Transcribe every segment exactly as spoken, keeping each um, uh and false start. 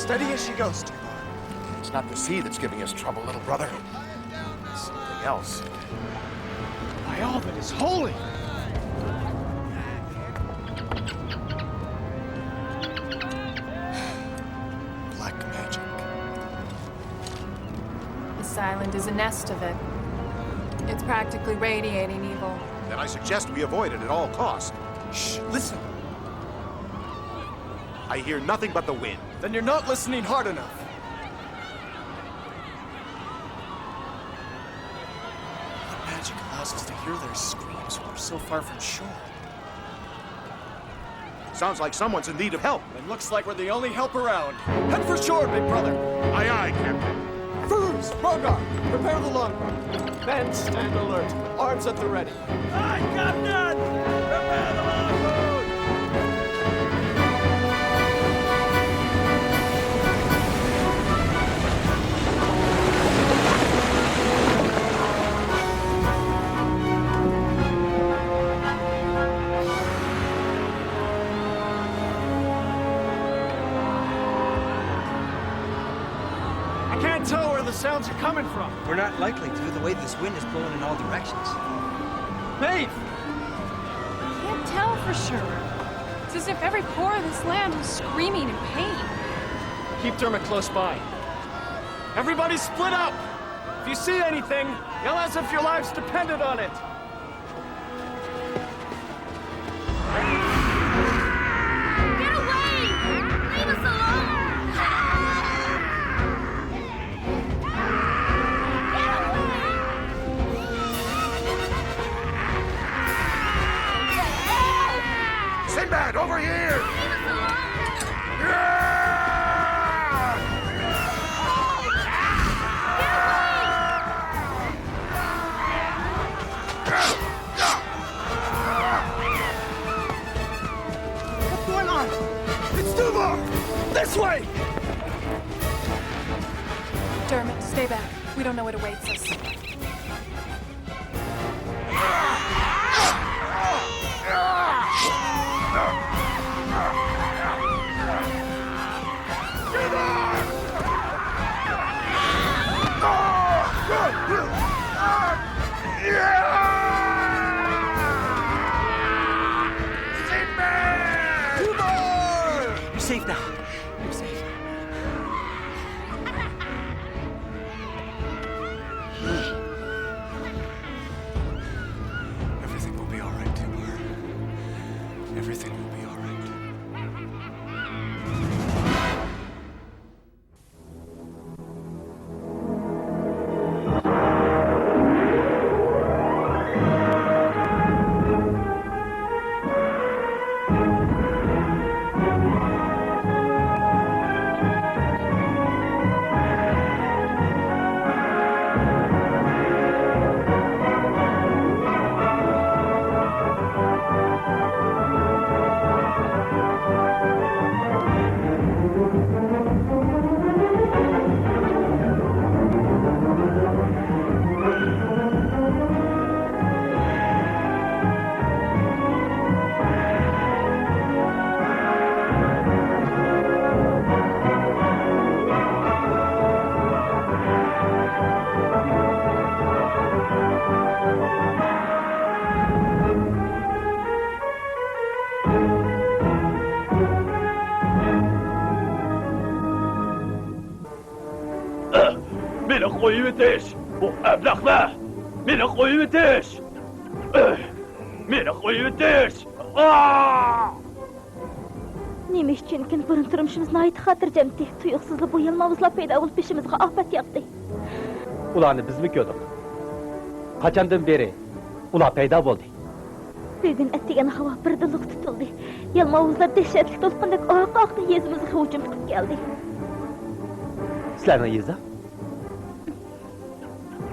Steady as she goes, Timur. It's not the sea that's giving us trouble, little brother. It's something else. By all that is holy! Black magic. This island is a nest of it. It's practically radiating evil. Then I suggest we avoid it at all costs. Shh, listen. I hear nothing but the wind. Then you're not listening hard enough. What magic allows us to hear their screams when we're so far from shore? Sounds like someone's in need of help. It looks like we're the only help around. Head for shore, big brother. Aye, aye, Captain. Foos, Rogar, prepare the longboat. Men, stand alert. Arms at the ready. Aye, Captain! Prepare the longboat! I can't tell where the sounds are coming from. We're not likely to, the way this wind is blowing in all directions. Maeve! I can't tell for sure. It's as if every pore of this land was screaming in pain. Keep Dermot close by. Everybody split up! If you see anything, yell as if your lives depended on it. Get away! Leave us alone! Get away! Sinbad, over here! Leave us alone! Yeah! Get away! What's going on? It's too far! This way! Dermot, stay back. We don't know what awaits us. You're safe now. You're safe. Everything will be all right, Timur. Everything will be all right. مېنى قويۇۋېتىش! بۇ ئەبلەخلەر! مېنى قويۇۋېتىش! مېنى قويۇۋېتىش! ئا! نېمە ئۈچۈنكىن بۇرۇن تۇرمۇشىمىز ناھايىتى خاتىرجەمتى. تۇيۇقسىزلا بۇ يالماۋۇزلار پەيدا بولۇپ بېشىمىزغا ئاپەت ياغدى. ئۇلارنى بىزمۇ كۆردۇق. قاچاندىن بېرى ئۇلار پەيدا بولدى؟ بۈگۈن ئەتىگەن ھاۋا بىردىنلا تۇتۇلدى. يالماۋۇزلار دەھشەتلىك دولقۇندەك ئارقا-ئارقىدىن يېزىمىزغا ھۇجۇم قىلىپ كەلدى. سىلەرنىڭ يېزا؟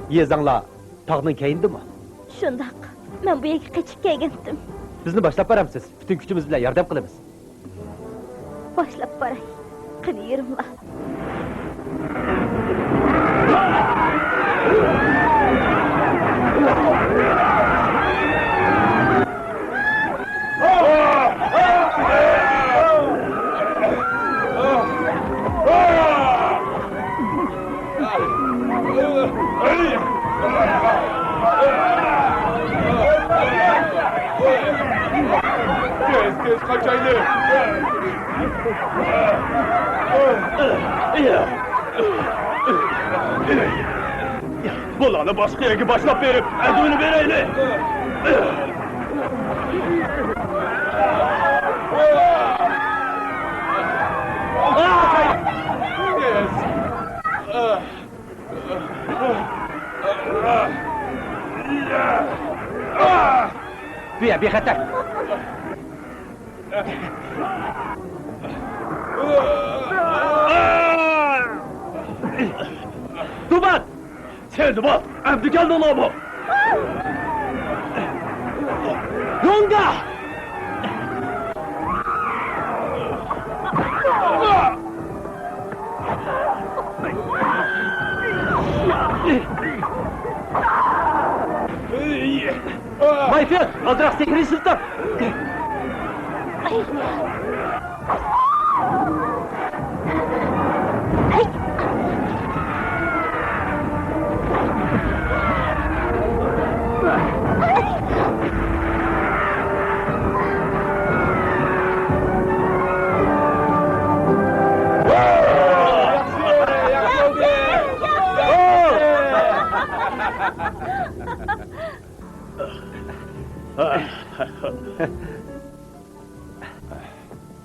يېزاڭلار تاغنىڭ كەينىدىمۇ؟ شۇنداق. مەن بۇ يەرگە قېچىپ كەلگەنتىم. بىزنى باشلاپ بارامسىز؟ پۈتۈن كۈچىمىز بىلەن ياردەم قىلىمىز. باشلاپ باراي. قېنى يۈرۈڭلار. قاچايلى! بۇلارنى باشقا يەرگە باشلاپ بېرىپ، ئەدىۋىنى بېرەيلى! بۇ يەر بىخەتەر. دوبات! سىندباد، ئەمدى كەلدىڭلارمۇ؟ لونگا! مايفېل، ئازراق سەكرەيسىزتۇ.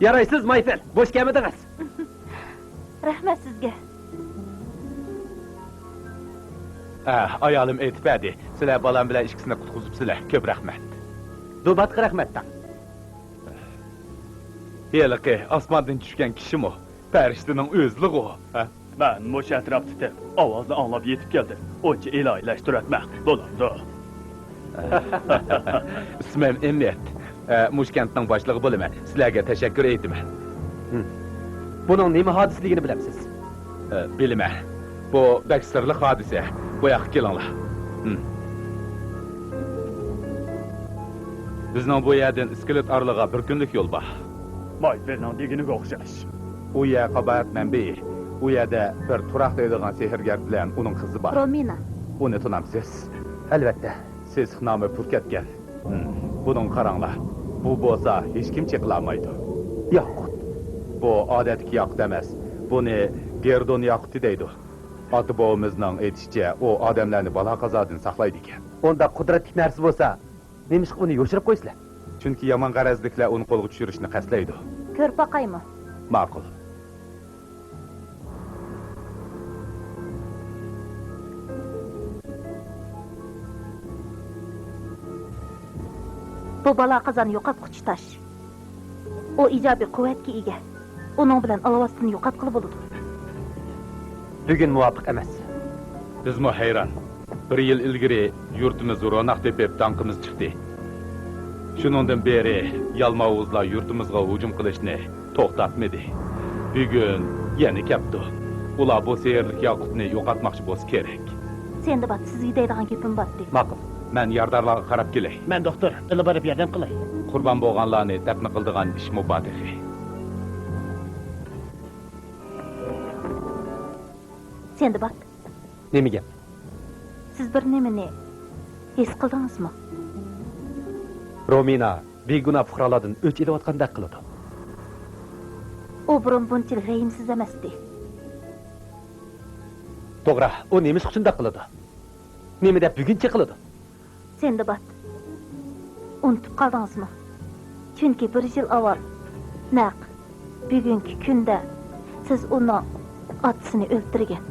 يارايسىز، مايفېل، بوش كەلمىدىڭىز. رەھمەت سىزگە. ئە، ئايالىم ئېيتىپ بەردى، سىلەر بالام بىلەن ئىككىسىنى قۇتقۇزۇپسىلەر. كۆپ رەھمەت. دوباتقا رەھمەت دەڭ. ھېلىقى ئاسماندىن چۈشكەن كىشىمۇ؟ پەرىشتىنىڭ ئۆزلىغۇ، ھە؟ مەن مۇشۇ ئەتراپتا تېپ ئاۋازنى ئاڭلاپ يېتىپ كەلدىم. ئۇنچە ئىلاھىلەشتۈرۈۋەتمەڭ، بولامدۇ؟ ئىسمىم ئېممېت. ئە، مۇشۇ كەنتنىڭ باشلىقى بولىمەن. سىلەرگە تەشەككۈر ئېيتىمەن. ھىم. بۇنىڭ نېمە ھادىسىلىكىنى بىلەمسىز؟ ئە، بىلىمەن. بۇ بەك سىرلىق ھادىسە. بۇ ياققا كېلىڭلار. ھىم. بىزنىڭ بۇ يەردىن ئىسكىلىت ئارىلىغا بىر كۈنلۈك يول بار. مايفېلنىڭ دېگىنىگە ئوخشاش. ئۇ يەر قاباھەت مەنبىيى. ئۇ يەردە بىر تۇراق دەيدىغان سېھىرگەر بىلەن ئۇنىڭ قىزى بار. رومىنا. ئۇنى تونامسىز؟ ئەلۋەتتە. سېسىق نامى پۈر كەتكەن. ھىم، بۇنىڭغا قاراڭلار. بۇ بولسا ھېچكىم چېقىلالمايدۇ. ياقۇت. بۇ ئادەتتىكى ياقۇت ئەمەس. بۇنى گېردون ياقۇتى دەيدۇ. ئاتا-بوۋىمىزنىڭ ئېيتىشىچە، ئۇ ئادەملەرنى بالا-قازادىن ساقلايدىكەن. ئۇنداق قۇدرەتلىك نەرسە بولسا، نېمىشقا ئۇنى يوشۇرۇپ قويىسىلەر؟ چۈنكى يامان غەرەزلىكلەر ئۇنى قولغا چۈشۈرۈشنى قەستلەيدۇ. كۆرۈپ باقايمۇ؟ ماقۇل. بۇ بالا-قازانى يوقاتقۇچى تاش. ئۇ ئىجابىي قۇۋۋەتكە ئىگە. ئۇنىڭ بىلەن ئالۋاستىنى يوقاتقىلى بولىدۇ. بۈگۈن مۇۋاپىق ئەمەس. بىزمۇ ھەيران. بىر يىل ئىلگىرى يۇرتىمىز روناق تېپىپ، داڭقىمىز چىقتى. شۇنىڭدىن بېرى يالماۋۇزلار يۇرتىمىزغا ھۇجۇم قىلىشنى توختاتمىدى. بۈگۈن يەنە كەپتۇ. ئۇلار بۇ سېھىرلىك ياقۇتنى يوقاتماقچى بولسا كېرەك. سىندباد، سىزگە دەيدىغان گېپىم بارتتى. ماقۇل. مەن يارىدارلارغا قاراپ كېلەي. مەن دوختۇر، بىللە بېرىپ ياردەم قىلاي. قۇربان بولغانلارنى دەپنە قىلىدىغان ئىشمۇ بار تېخى. سىندباد. نېمە گەپ؟ سىز بىر نېمىنى ھېس قىلدىڭىزمۇ؟ رومىنا بىگۇناھ پۇقرالاردىن ئۆچ ئېلىۋاتقاندەك قىلىدۇ. ئۇ بۇرۇن بۇنچىلىك رەھىمسىز ئەمەستى. توغرا، ئۇ نېمىشقا شۇنداق قىلىدۇ؟ نېمە دەپ بۈگۈنچە قىلىدۇ؟ سىندباد، ئۇنتۇپ قالدىڭىزمۇ؟ چۈنكى بىر يىل ئاۋۋال نەق بۈگۈنكى كۈندە سىز ئۇنىڭ ئاتىسىنى ئۆلتۈرگەن.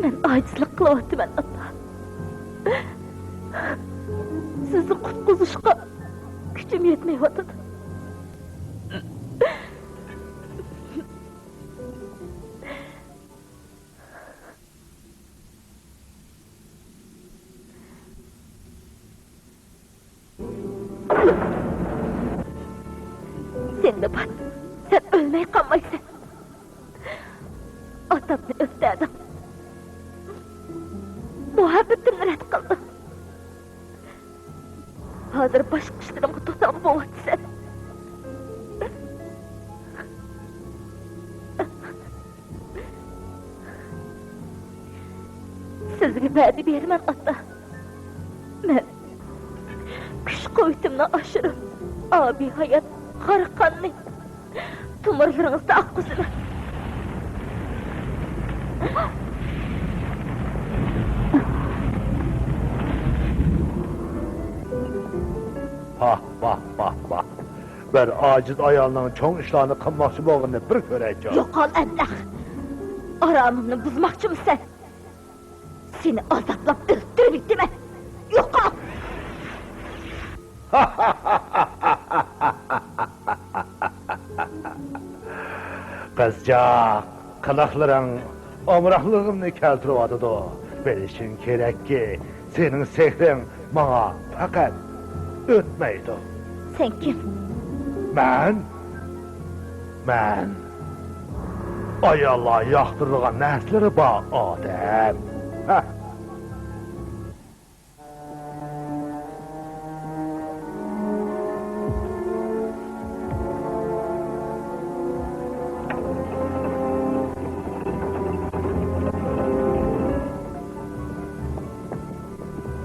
مەن ئاجىزلىق قىلىۋاتىمەن، ئاتا. سىزنى قۇتقۇزۇشقا كۈچۈم يەتمەيۋاتىدۇ. سىندباد، سەن ئۆلمەي قالمايسەن. ئاتامنى ئۆلتۈردۈڭ. مۇھەببىتىمنى رەت قىلدىڭ. ھازىر باشقا ئىشلىرىمغا توسالغۇ بولۇۋاتىسەن. سىزگە ۋەدە بېرىمەن، ئاتا. مەن كۈچ-قۇۋۋىتىمنى ئاشۇرۇپ، ئابىھايات غارقاننى تومۇرلىرىڭىزدا ئاققۇزىمەن. ۋاھ، ۋاھ، ۋاھ، ۋاھ. بىر ئاجىز ئايالنىڭ چوڭ ئىشلارنى قىلماقچى بولغىنىنى بىر كۆرەيچۇ. يوقال، ئەبلەخ! ئارامىمنى بۇزماقچىمۇسەن؟ سېنى ئازابلاپ ئۆلتۈرۈۋېتىمەن! يوقال! قىزچاق، قىلىقلىرىڭ ئامراقلىقىمنى كەلتۈرۈۋاتىدۇ. بىلىشىڭ كېرەككى، سېنىڭ سېھرىڭ ماڭا پەقەت ئۆتمەيدۇ. سەن كىم؟ مەن؟ مەن ئاياللار ياقتۇرىدىغان نەرسىلىرى بار ئادەم. ھە.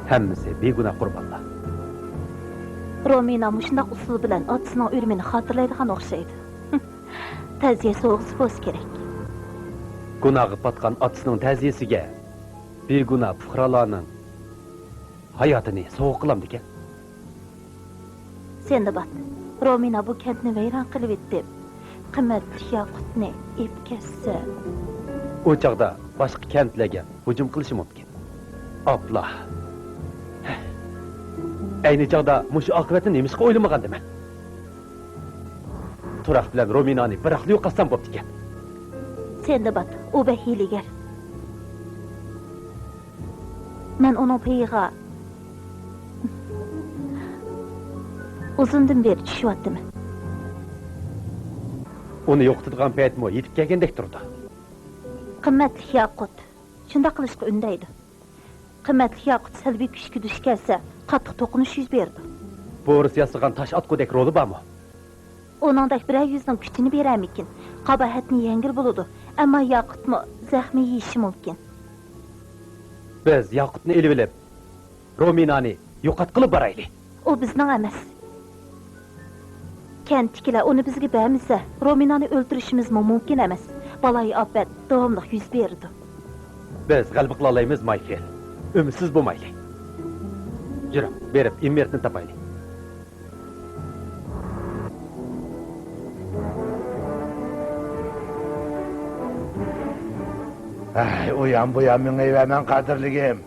ھەممىسى بىگۇناھ قۇربانلار. رومىنا مۇشۇنداق ئۇسۇل بىلەن ئاتىسىنىڭ ئۆلۈمىنى خاتىرىلەيدىغان ئوخشايدۇ. تەزىيە سوۋغىسى بولسا كېرەك. گۇناھقا پاتقان ئاتىسىنىڭ تەزىيىسىگە بىگۇناھ پۇقرالارنىڭ ھاياتىنى سوۋغا قىلامدىكەن؟ سىندباد، رومىنا بۇ كەنتنى ۋەيران قىلىۋېتىپ، قىممەتلىك ياقۇتنى ئېلىپ كەتسە. ئۇ چاغدا باشقا كەنتلەرگە ھۇجۇم قىلىشى مۇمكىن. ئاپلا. ئەينى چاغدا مۇشۇ ئاقىۋەتنى نېمىشقا ئويلىمىغاندىمەن؟ تۇراق بىلەن رومىنانى بىراقلا يوقاتسام بوپتىكەن. سىندباد، ئۇ بەك ھىيلىگەر. مەن ئۇنىڭ پېيىغا ئۇزۇندىن بېرى چۈشۈۋاتىمەن. ئۇنى يوقىتىدىغان پەيتمۇ يېتىپ كەلگەندەك تۇرىدۇ. قىممەتلىك ياقۇت شۇنداق قىلىشقا ئۈندەيدۇ. قىممەتلىك ياقۇت سەلبىي كۈچكە دۇچ كەلسە، قاتتىق توقۇنۇش يۈز بېرىدۇ. بورىس ياسىغان تاش ئاتقۇدەك رولى بارمۇ؟ ئۇنىڭدەك بىرەر يۈزنىڭ كۈچىنى بېرەرمىكىن؟ قاباھەتنى يەڭگىلى بولىدۇ، ئەمما ياقۇتمۇ زەخمى يېيىشى مۇمكىن. بىز ياقۇتنى ئېلىۋېلىپ، رومىنانى يوقاتقىلى بارايلى. ئۇ بىزنىڭ ئەمەس. كەنتتىكىلەر ئۇنى بىزگە بەرمىسە، رومىنانى ئۆلتۈرۈشىمىزمۇ مۇمكىن ئەمەس. بالايىئاپەت داۋاملىق يۈز بېرىدۇ. بىز غەلىبە قىلالايمىز، مايكېل. ئۈمىدسىز بولمايلى. يۈرۈڭ، بېرىپ ئىممېرتنى تاپايلى. ھەي، ئۇيان-بۇيان مېڭىۋەرمەڭ، قەدىرلىكىم.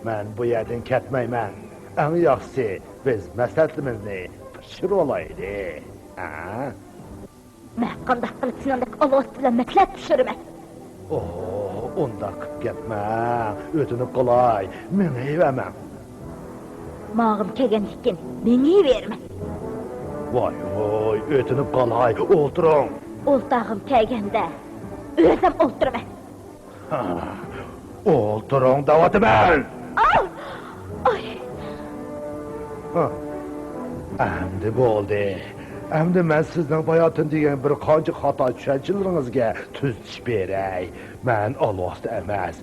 مەن بۇ يەردىن كەتمەيمەن. ئەڭ ياخشىسى، بىز مەسلىھەتلىرىمىزنى پىشۇرۇۋالايلى. ھە؟ مەن قانداق قىلىپ سېنىڭدەك ئالۋاستى بىلەن مەسلىھەت پىشۇرىمەن؟ ئوھ، ئۇنداق قىپ كەتمەڭ. ئۆتۈنۈپ قالاي، مېڭىۋەرمەڭ. ماڭغۇم كەلگەندىكىن مېڭىۋېرىمەن. ۋاي ۋۇي، ئۆتۈنۈپ قالاي، ئولتۇرۇڭ. ئولتۇرغۇم كەلگەندە ئۆزۈم ئولتۇرىمەن. ھا، ئولتۇرۇڭ دەۋاتىمەن! ئاھ! ئاي! ھا، ئەمدى بولدى. ئەمدى مەن سىزنىڭ باياتىن دېگەن بىر قانچە خاتا چۈشەنچىلىرىڭىزگە تۈزىتىش بېرەي. مەن ئالۋاستى ئەمەس،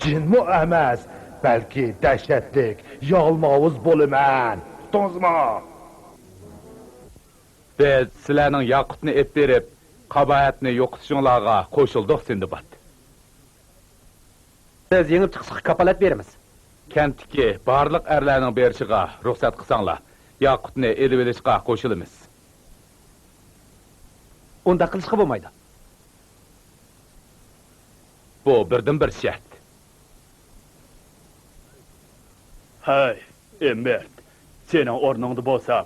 جىنمۇ ئەمەس، بەلكى دەھشەتلىك يالماۋۇز بولىمەن. ئۇقتىڭىزمۇ؟ بىز سىلەرنىڭ ياقۇتنى ئېلىپ بېرىپ، قاباھەتنى يوقىتىشىڭلارغا قوشۇلدۇق، سىندباد. بىز يېڭىپ چىقىشقا كاپالەت بېرىمىز. كەنتتىكى بارلىق ئەرلەرنىڭ بېرىشىغا رۇخسەت قىلساڭلار، ياقۇتنى ئېلىۋېلىشقا قوشۇلىمىز. ئۇنداق قىلىشقا بولمايدۇ. بۇ بىردىنبىر شەرت. ھەي، ئېمبېرت، سېنىڭ ئورنۇڭدا بولسام،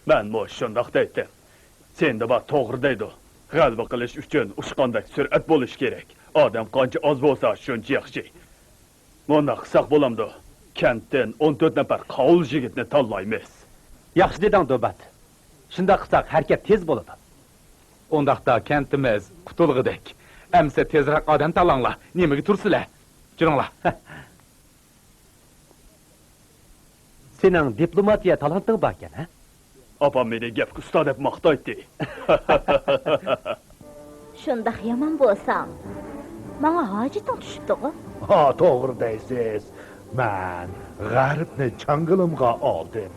مەنمۇ شۇنداق دەيتتىم. سىندباد توغرا دەيدۇ. غەلىبە قىلىش ئۈچۈن ئۇچقاندەك سۈرئەت بولۇش كېرەك. ئادەم قانچە ئاز بولسا، شۇنچە ياخشى. مۇنداق قىلساق بولامدۇ؟ كەنتتىن ئون تۆت نەپەر قاۋۇل يىگىتنى تاللايمىز. ياخشى دېدىڭ، دوبات. شۇنداق قىلساق، ھەرىكەت تېز بولىدۇ. ئۇنداقتا كەنتىمىز قۇتۇلغۇدەك. ئەمىسە تېزرەك ئادەم تاللاڭلار. نېمىگە تۇرىسىلەر؟ جۈرۈڭلار. سېنىڭ دىپلوماتىيە تالانتىڭ باركەن، ھە؟ ئاپام مېنى گەپكە ئۇستا دەپ ماختايتتى. شۇنداق يامان بولساڭ، ماڭا ھاجىتىڭ چۈشۈپتىغۇ؟ ھا، توغرا دەيسىز. مەن غەربنى چاڭگىلىمغا ئالدىم،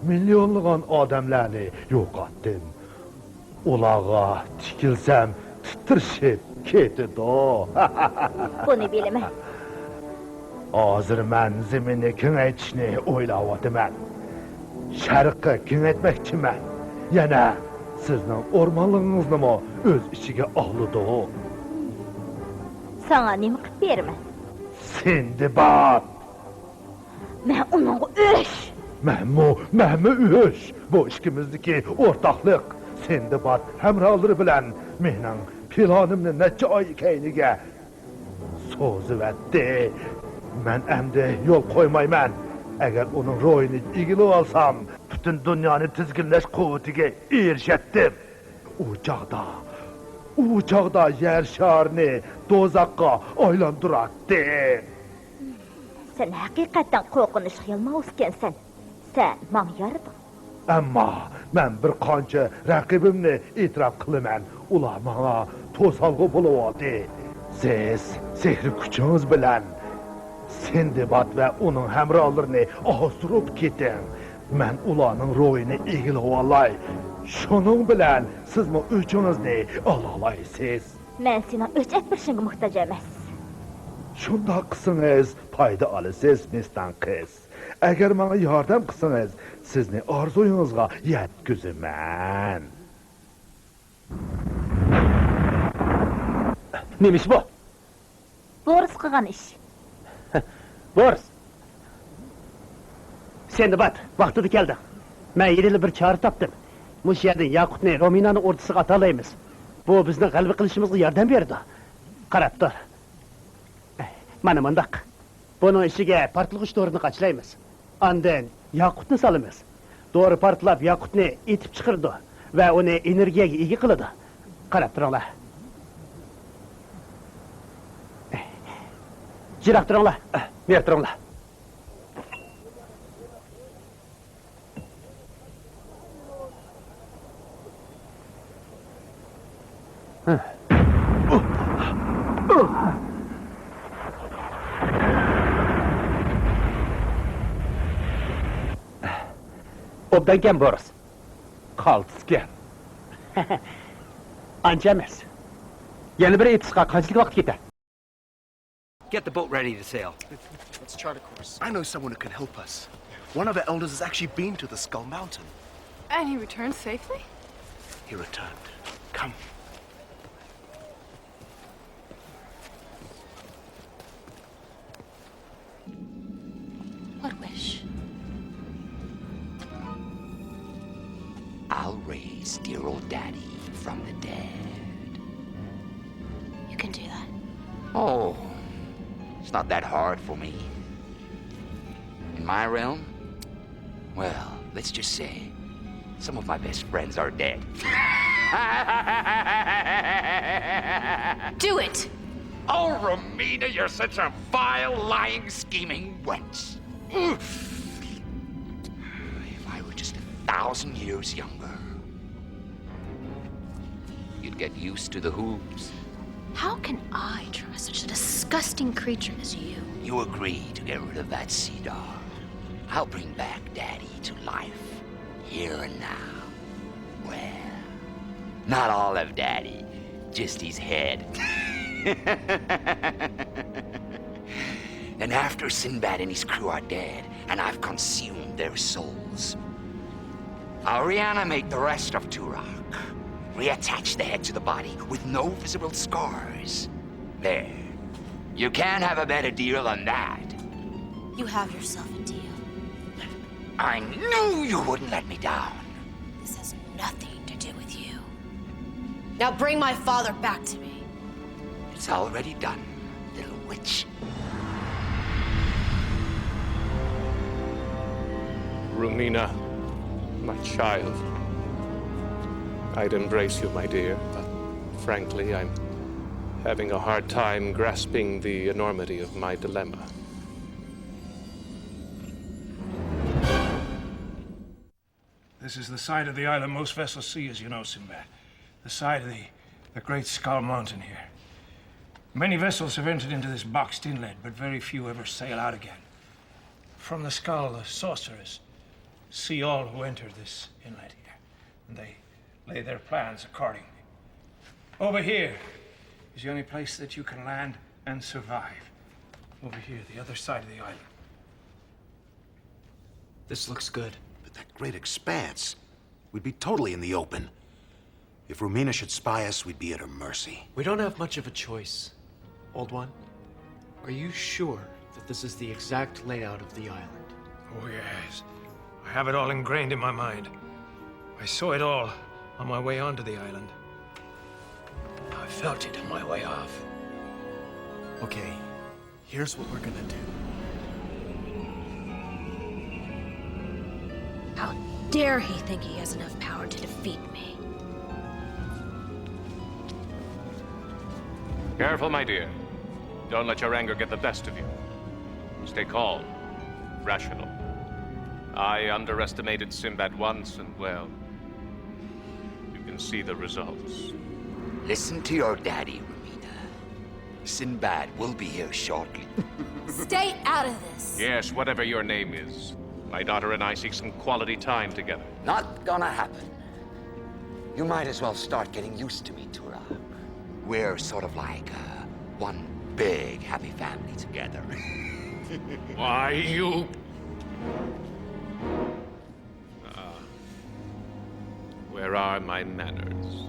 مىليونلىغان ئادەملەرنى يوقاتتىم. ئۇلارغا تىكىلسەم، تىترىشىپ كېتىدۇ. بۇنى بىلىمەن. ھازىر مەن زېمىننى كېڭەيتىشنى ئويلاۋاتىمەن. شەرققە كېڭەيتمەكچىمەن. يەنە سىزنىڭ ئورمانلىقىڭىزنىمۇ ئۆز ئىچىگە ئالىدۇ. ساڭا نېمە قىلىپ بېرىمەن؟ سىندباد! مەن ئۇنىڭغا ئۆچ! مەنمۇ، مەنمۇ ئۆچ! بۇ ئىككىمىزدىكى ئورتاقلىق. سىندباد ھەمراھلىرى بىلەن مېنىڭ پىلانىمنى نەچچە ئاي كەينىگە سوزۇۋەتتى. مەن ئەمدى يول قويمايمەن. ئەگەر ئۇنىڭ روھىنى ئىگىلىۋالسام، پۈتۈن دۇنيانى تىزگىنلەش قۇۋۋىتىگە ئېرىشەتتىم. ئۇ چاغدا، ئۇ چاغدا يەر شارىنى دوزاخقا ئايلاندۇراتتىم. سەن ھەقىقەتەن قورقۇنچلۇق يالماۋۇز ئىكەنسەن. سەن ماڭا يارىدىڭ. ئەمما مەن بىر قانچە رەقىبىمنى ئېتىراپ قىلىمەن، ئۇلار ماڭا توسالغۇ بولۇۋالدى. سىز سېھرىي كۈچىڭىز بىلەن سىندباد ۋە ئۇنىڭ ھەمراھلىرىنى ئازدۇرۇپ كېتىڭ. مەن ئۇلارنىڭ روھىنى ئىگىلىۋالاي. شۇنىڭ بىلەن سىزمۇ ئۆچىڭىزنى ئالالايسىز. مەن سېنىڭ ئۆچ ئەپ بېرىشىڭگە موھتاج ئەمەس. شۇنداق قىلسىڭىز پايدا ئالىسىز، مىستان قىز. ئەگەر ماڭا ياردەم قىلسىڭىز، سىزنى ئارزۇيىڭىزغا يەتكۈزىمەن. نېمە ئىش بۇ؟ بورس قىلغان ئىش. بورس! سىندباد، ۋاقتىدا كەلدىڭ. مەن ھېلىلا بىر چارە تاپتىم. مۇشۇ يەردىن ياقۇتنى رومىنانىڭ ئوردىسىغا ئاتالايمىز. بۇ بىزنىڭ غەلىبە قىلىشىمىزغا ياردەم بېرىدۇ. قاراپ تۇر. مانا مۇنداق. بۇنىڭ ئىچىگە پارتلىغۇچ دورىنى قاچىلايمىز. ئاندىن ياقۇتنى سالىمىز. دورا پارتلاپ، ياقۇتنى ئېتىپ چىقىرىدۇ ۋە ئۇنى ئېنېرگىيەگە ئىگە قىلىدۇ. قاراپ تۇرۇڭلار. يىراق تۇرۇڭلار. نېرى تۇرۇڭلار. ئوبدانكەن بورس. قالتىسكەن. ئانچە ئەمەس. يەنە بىر ئېتىشقا قانچىلىك ۋاقىت كېتەر؟ Get the boat ready to sail. Let's chart a course. I know someone who can help us. One of our elders has actually been to the Skull Mountain. And he returned safely? He returned. Come. What wish? I'll raise dear old daddy from the dead. You can do that. Oh, it's not that hard for me. In my realm, well, let's just say some of my best friends are dead. Do it! Oh, Romina, you're such a vile, lying, scheming wench. Oof. If I were just a thousand years younger, you'd get used to the hoops. How can I trust such a disgusting creature as you? You agree to get rid of that sea dog. I'll bring back Daddy to life, here and now. Well, not all of Daddy, just his head. And after Sinbad and his crew are dead, and I've consumed their souls, I'll reanimate the rest of Turok, reattach the head to the body with no visible scars. There. You can't have a better deal than that. You have yourself a deal. I knew you wouldn't let me down. This has nothing to do with you. Now bring my father back to me. It's already done, little witch. Rumina, my child. I'd embrace you, my dear, but frankly, I'm having a hard time grasping the enormity of my dilemma. This is the side of the island most vessels see, as you know, Sinbad. The side of the, the great Skull Mountain here. Many vessels have entered into this boxed inlet, but very few ever sail out again. from the Skull of Sorcerers see all who enter this inlet here, and they lay their plans accordingly. Over here is the only place that you can land and survive. Over here, the other side of the island. This looks good. But that great expanse, we'd be totally in the open. If Rumina should spy us, we'd be at her mercy. We don't have much of a choice, Old One. Are you sure that this is the exact layout of the island? Oh, yes. I have it all ingrained in my mind. I saw it all on my way onto the island. I felt it on my way off. Okay, here's what we're gonna do. How dare he think he has enough power to defeat me? Careful, my dear. Don't let your anger get the best of you. Stay calm, rational. I underestimated Sinbad once, and well, you can see the results. Listen to your daddy, Rumina. Sinbad will be here shortly. Stay out of this! Yes, whatever your name is. My daughter and I seek some quality time together. Not gonna happen. You might as well start getting used to me, Turok. We're sort of like uh, one big happy family together. Why, you. Ah. Where are my manners?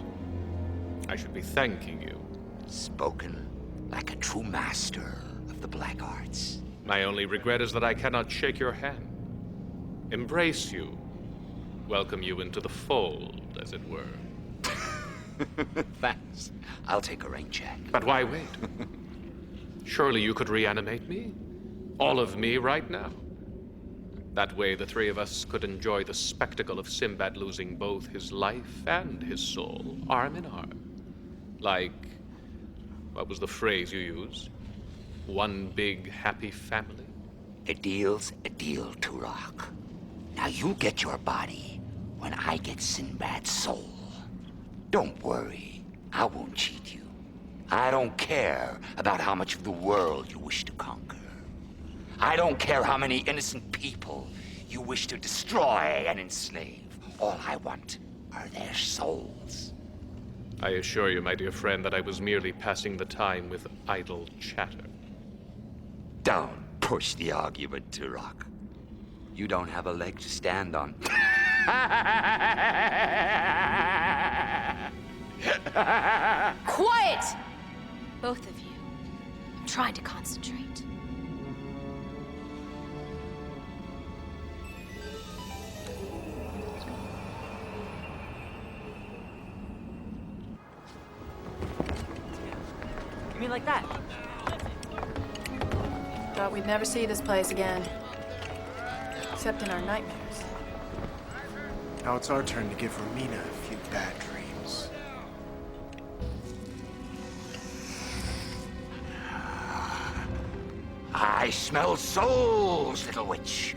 I should be thanking you. Spoken like a true master of the black arts. My only regret is that I cannot shake your hand, embrace you, welcome you into the fold, as it were. Thanks. I'll take a rain check. But why wait? Surely you could reanimate me? All of me right now. That way, the three of us could enjoy the spectacle of Sinbad losing both his life and his soul, arm in arm. Like, what was the phrase you used? One big happy family? A deal's a deal, Turok. Now you get your body when I get Sinbad's soul. Don't worry, I won't cheat you. I don't care about how much of the world you wish to conquer. I don't care how many innocent people you wish to destroy and enslave. All I want are their souls. I assure you, my dear friend, that I was merely passing the time with idle chatter. Don't push the argument, Turok. You don't have a leg to stand on. Quiet! Both of you. I'm trying to concentrate. You mean like that? Thought we'd never see this place again. Except in our nightmares. Now it's our turn to give Rumina a few bad dreams. I smell souls, little witch.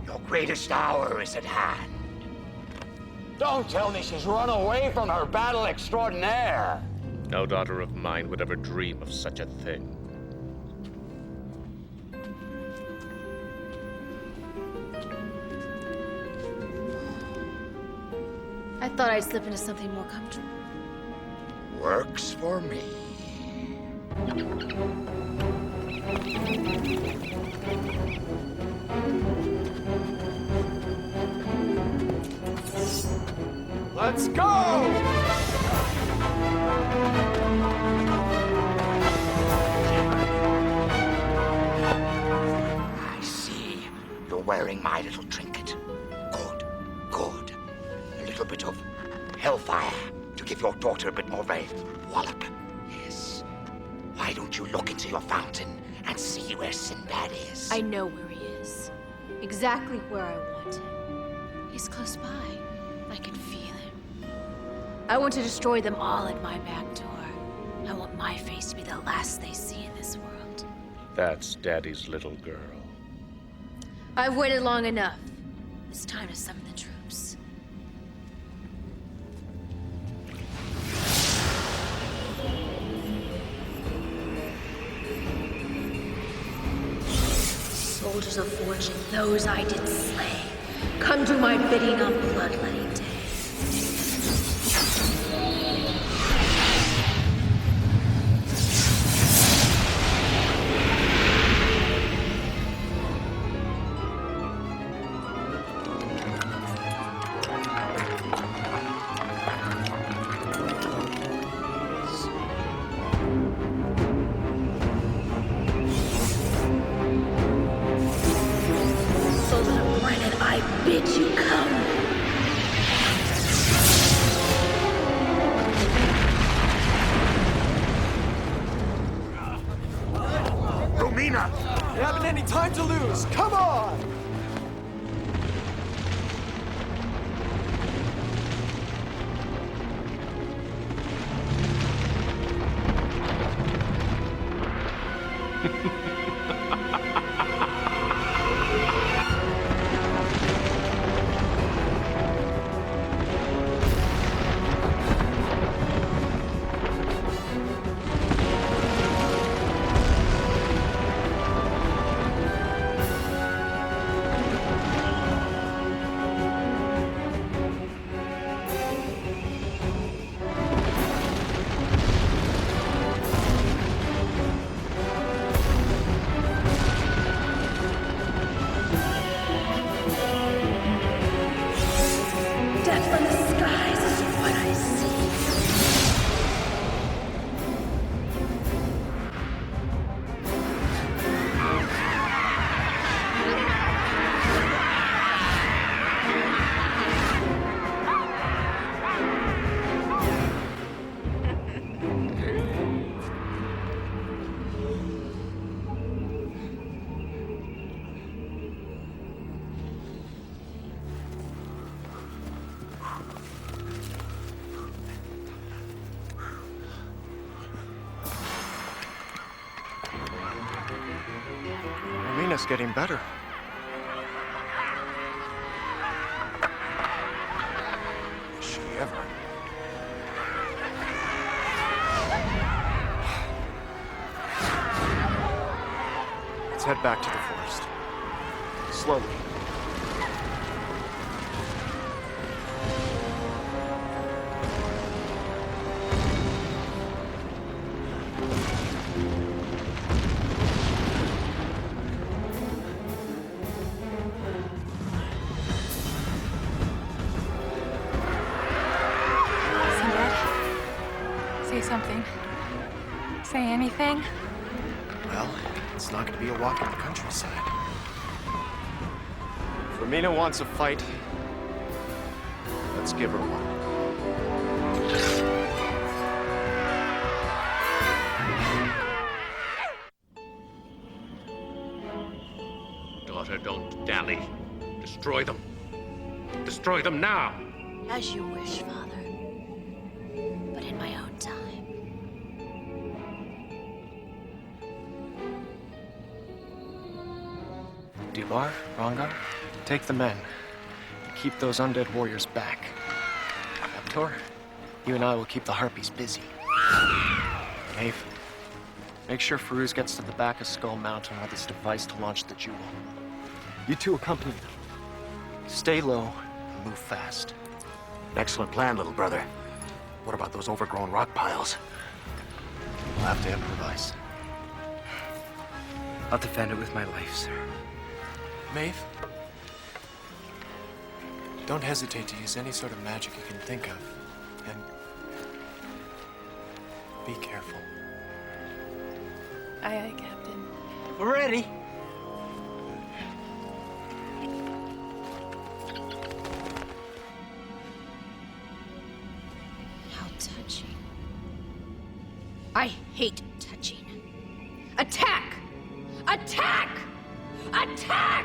Your greatest hour is at hand. Don't tell me she's run away from her battle extraordinaire. No daughter of mine would ever dream of such a thing. I thought I'd slip into something more comfortable. Works for me. Let's go! I see. You're wearing my little trinket. Good, good. A little bit of hellfire to give your daughter a bit more of a wallop. Yes. Why don't you look into your fountain and see where Sinbad is? I know where he is. Exactly where I want him. He's close by. I can feel him. I want to destroy them all at my back door. I want my face to be the last they see in this world. That's Daddy's little girl. I've waited long enough. It's time to summon the troops. So Soldiers of fortune, those I did slay, come do my bidding on bloodletting day. Soldier of granite, I bid you come. Romina! We haven't any time to lose! Come on! Death from the skies is what I see. Romina's getting better. Is she ever? Let's head back to the forest. Slowly. Sinbad, say something. Say anything. Well, it's not gonna be a walk in the countryside. If Romina wants a fight, let's give her one. Daughter, don't dally. Destroy them. Destroy them now! As you wish, Father. But in my own time. Duvar, Rangar, take the men. Keep those undead warriors back. Abtor, you and I will keep the harpies busy. Maeve, make sure Ferouz gets to the back of Skull Mountain with his device to launch the jewel. You two accompany them. Stay low and move fast. An excellent plan, little brother. What about those overgrown rock piles? We'll have to improvise. I'll defend it with my life, sir. Maeve, don't hesitate to use any sort of magic you can think of. And be careful. Aye, aye, Captain. We're ready. How touching. I hate touching. Attack! Attack! Attack!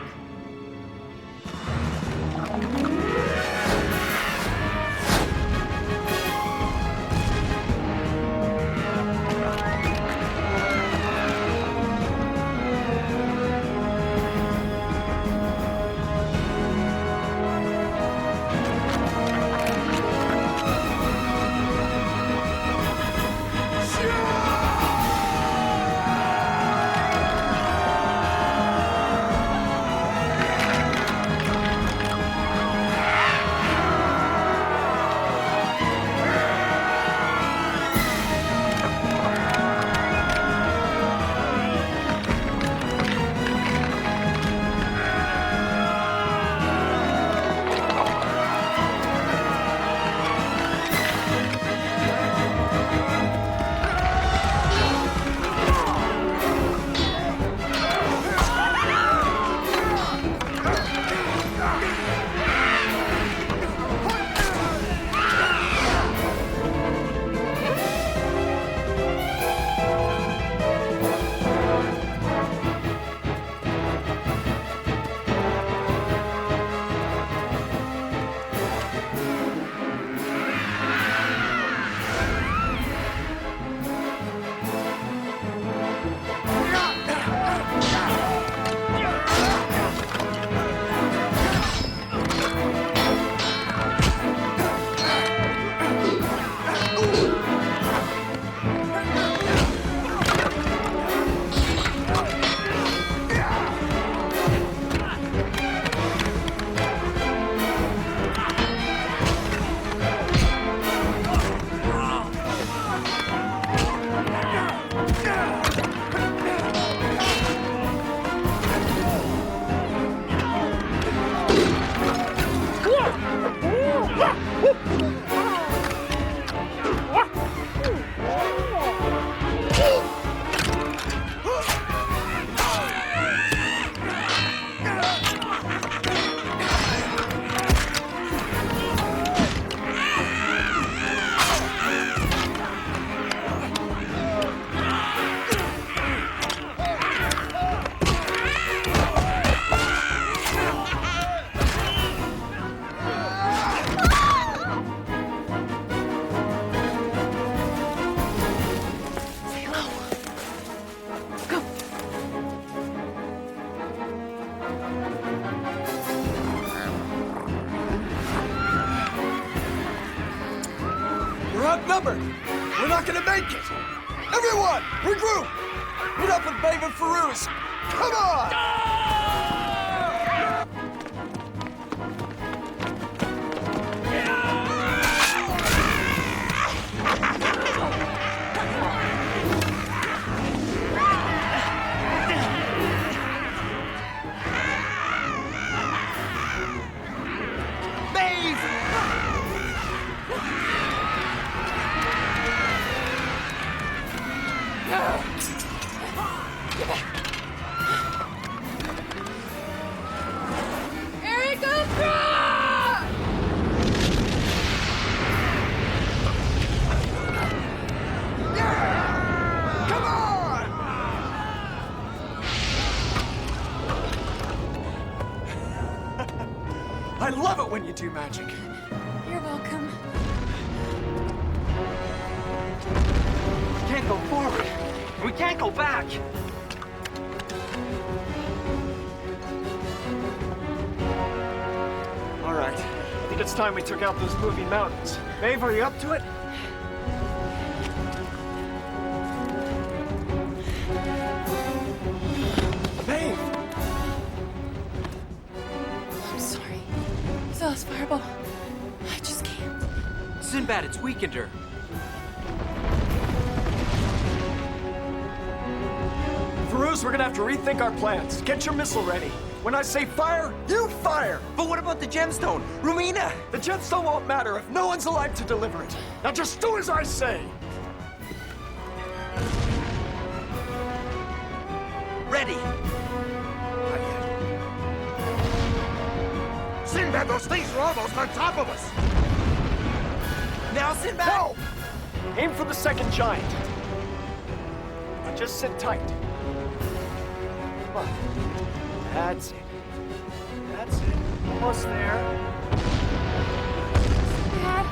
Outnumbered! We're not gonna make it! Everyone, regroup! Meet up with Maeve and Ferouz! Come on! Maeve! Eric Ultra! Come on! I love it when you do magic. You're welcome. We can't go forward. We can't go back. All right. I think it's time we took out those moving mountains. Maeve, are you up to it? Maeve! I'm sorry. Zealous Fireball. I just can't. Sinbad, it's weakened her. Ferouz, we're gonna have to rethink our plans. Get your missile ready. When I say fire, you fire! But what about the gemstone? Rumina! The gemstone won't matter if no one's alive to deliver it. Now just do as I say! Ready! Not yet. Sinbad, those things are almost on top of us! Now, Sinbad! No! Aim for the second giant. Now just sit tight. Come on. That's it. That's it. Almost there. Dad,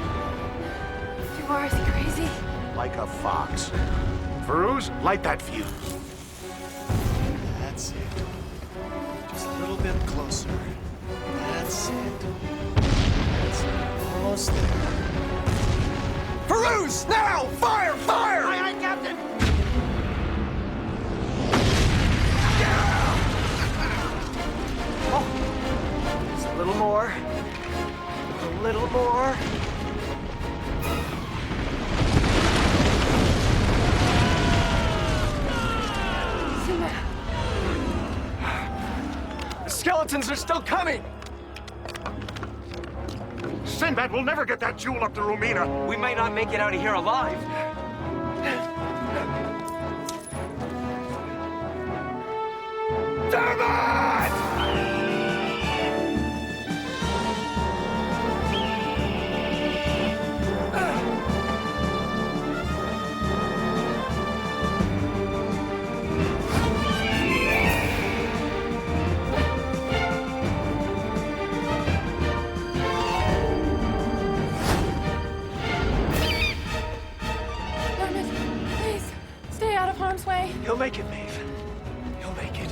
you are crazy. Like a fox. Ferouz, light that fuse. That's it. Just a little bit closer. That's it. That's it. Almost there. Ferouz! Now! Fire! Fire! Aye, aye, Captain! Oh, just a little more. A little more. The skeletons are still coming! Sinbad will never get that jewel up to Rumina. We might not make it out of here alive. Damn it! Leonard, please, stay out of harm's way. He'll make it, Maeve. He'll make it.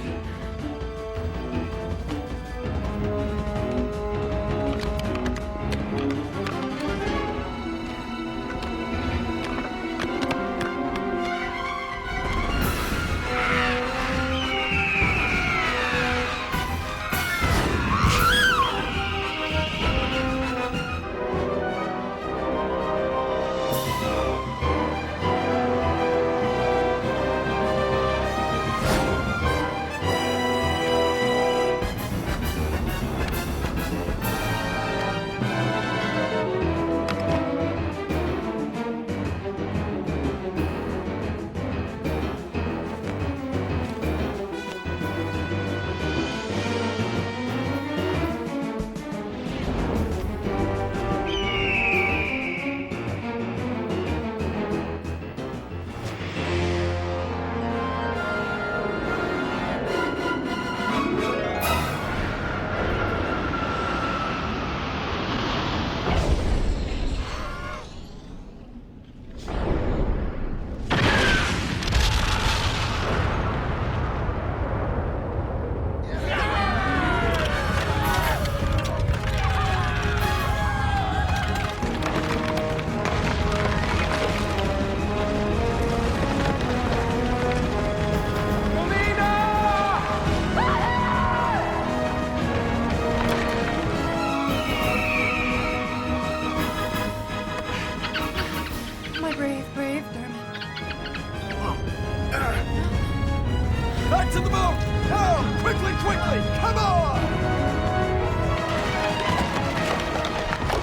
Come on! Come on! Quickly, quickly! Come on!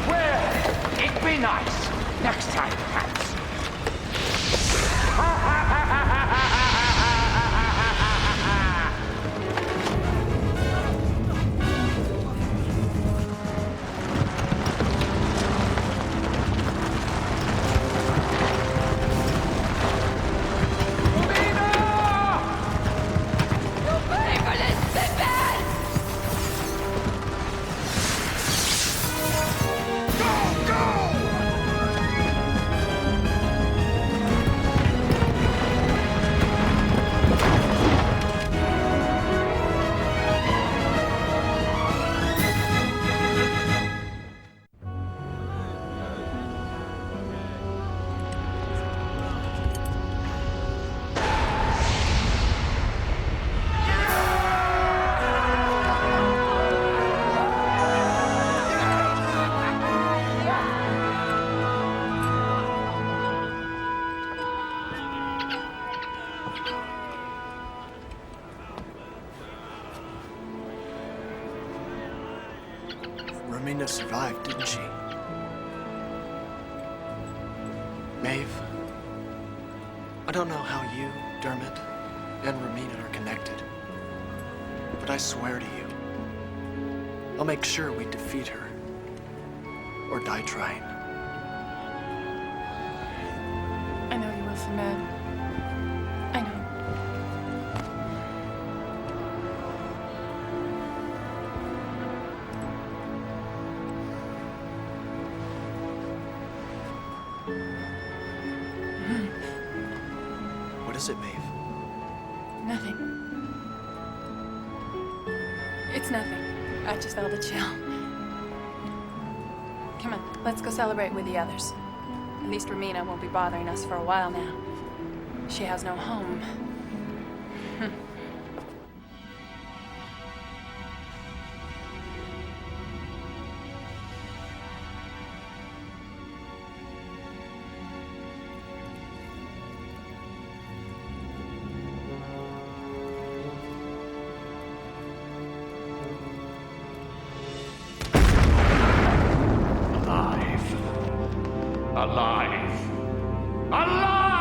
Well, it'd be nice. Next time, perhaps. Romina survived, didn't she? Maeve, I don't know how you, Dermot, and Romina are connected, but I swear to you, I'll make sure we defeat her or die trying. I know you will, Sinbad. I know. What is it, Maeve? Nothing. It's nothing. I just felt a chill. Come on, let's go celebrate with the others. At least Romina won't be bothering us for a while now. She has no home. Alive. Alive. Alive!